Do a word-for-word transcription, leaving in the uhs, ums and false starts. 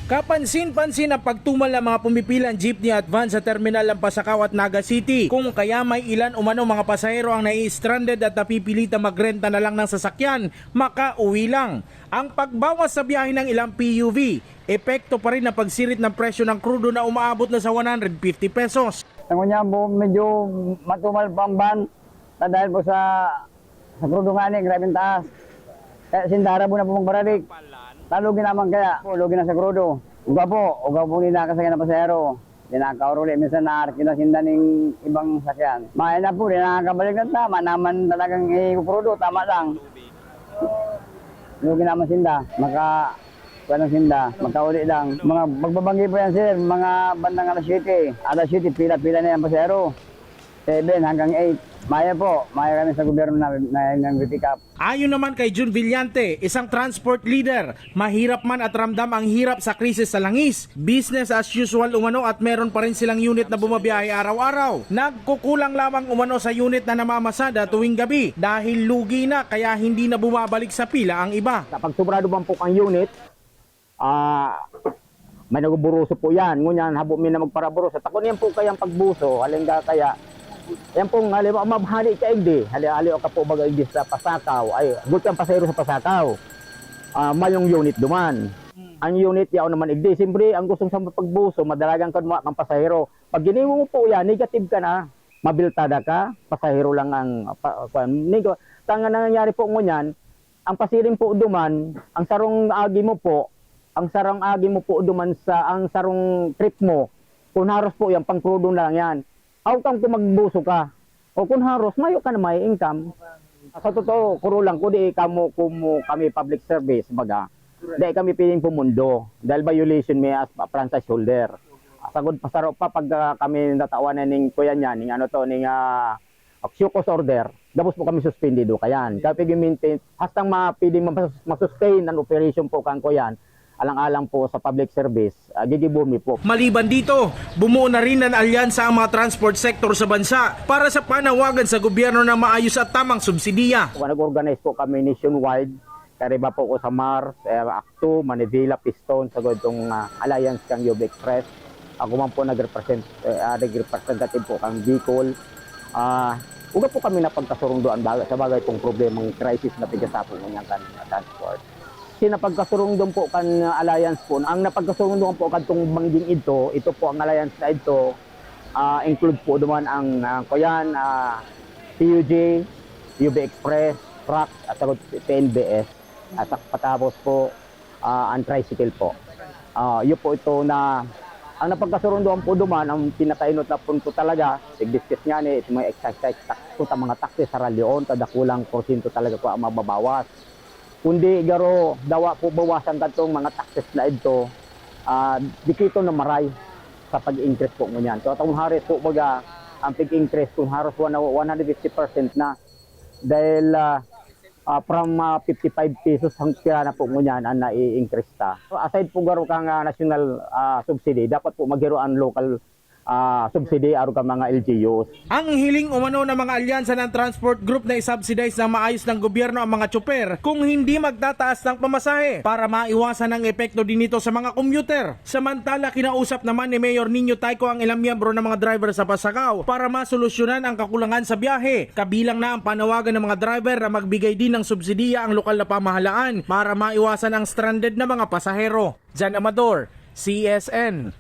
Kapansin-pansin ang pagtumal ng mga pumipilang jeepney at van sa terminal ng Pasacao at Naga City. Kung kaya may ilan umano mga pasahero ang nai-stranded at napipilitang magrenta na lang ng sasakyan, makauwi lang. Ang pagbawas sa biyahe ng ilang P U V, epekto pa rin ang pagsirit ng presyo ng krudo na umaabot na sa one hundred fifty pesos. Sa ngunyan po, medyo matumal pa ang van na dahil po sa, sa krudo nga ni, grabe ang taas. Kaya sindara po na po magbaralik. Talugi naman kaya, po, lugi na sa krudo. Uga po, uga po ni nakasakyan na pasahero. Di nakakauruli, minsan naarki na sinda ning ibang sakyan. Maya na po, di nakakabalik na tama naman talagang ikukrudo, tama lang. Lugi naman sinda, maka, kuwan lang sinda, makauli lang. Mga magbabanggi po yan, sir, mga bandang alas siyete. Alas siyete, pila-pila na yan, pasahero. Seven hanggang eight. Maya po, maya kami sa gobyerno na, na, na pick up. Ayon naman kay Jun Villante, isang transport leader, mahirap man at ramdam ang hirap sa krisis sa langis. Business as usual umano at meron pa rin silang unit na bumabiyahe araw-araw. Nagkukulang lamang umano sa unit na namamasada tuwing gabi dahil lugi na kaya hindi na bumabalik sa pila ang iba. Kapag sobrado man po ang unit, ah, may nagbuburuso po yan. Ngunyan, habo mi na magparaburuso. Takon yan po kayang pagbuso, halingga kaya, yan pong halimbawa, mabhali ka igdi. Hali-, hali ka po baga igdi sa Pasacao, ay, gulpi ang pasahero sa Pasacao. Ah, mayong unit duman. Ang unit, yaon naman igdi. Siyempre, ang gustong sa pagbuso, madalagan ka duman ang pasahero. Pag ginibo mo po yan, negative ka na, mabiltada ka, pasahero lang ang, pa, pa, nego-, tanga nangyayari po ngunyan, ang pasiring po duman, ang sarong agi mo po, ang sarong agi mo po duman sa, ang sarong trip mo, kung haros po yan, pangkrudo na lang yan. How come kung magbuso ka? O kung haros, mayo ka na may income. Sa totoo, kuro lang ko, di kamo, kumo kami public service, baga. Di kami piling pumundo, dahil violation mi as franchise holder. Sagod pasaro pa pag, ah, kami natawan na ning kuya niya, ning ano to, ning, ah, Oxiocos order, gabos po kami suspendido kayan. Kaya pag-maintain, hastang ma-, pwedeng mas-, masustain ang operation po kan kuyan, alang-alang po sa public service, ah, gigibo mi po. Maliban dito, bumuo na rin ng alyansa ang mga transport sector sa bansa para sa panawagan sa gobyerno ng maayos at tamang subsidiya. Nag-organize po kami nationwide, kariba po ko sa Mars, eh, Acto, Manivela, Piston, sa itong, ah, alliance kang U B Express. Ako man po nag-represent-, eh, ah, nag-representative po kang Bicol. Ah, uga po kami napagkasurundoan baga-, sa bagay pong problemang crisis na pigasapo ngunyan kan transport. Si napagkasurundon po kan alliance po, ang napagkasurundon po kadtong bangging idto, ito po ang alliance na idto, ah, include po duman ang, ah, kuyan, ah, P U G, U B Express, truck, at saka P N B S, at saka patapos po, ah, ang tricycle po. Ah, yun po ito na, ang napagkasurundoan po duman, ang pinakainot na punto talaga, tig-discuss nga ni, itong mga excise tax, ta-, puta, mga taxes sa ralyoon, ta dakulang porsyento talaga po ang mababawas. Kundi garo, dawa po bawasan kadtong mga taxes na idto, ah, dikito na maray sa pag-increase po ngunyan. So, atong haris po, baga, ang pig-increase kung haros one, one hundred fifty percent na. Dahil, ah, ah, from, ah, fifty-five pesos hanggang na po ngunyan ang nai-increase ta. So, aside po garo kang, ah, national, ah, subsidy, dapat po maghiro ang local, ah, subsidy arog kan mga L G Us. Ang hiling umano ng mga alyansa ng transport group na i-subsidize ng maayos ng gobyerno ang mga tsoper kung hindi magtataas ng pamasahe para maiwasan ang epekto din ito sa mga commuter. Samantala, kinausap naman ni Mayor Nino Tayco ang ilang miyembro ng mga driver sa Pasacao para masolusyonan ang kakulangan sa biyahe, kabilang na ang panawagan ng mga driver na magbigay din ng subsidiya ang lokal na pamahalaan para maiwasan ang stranded na mga pasahero. Jan Amador, C S N.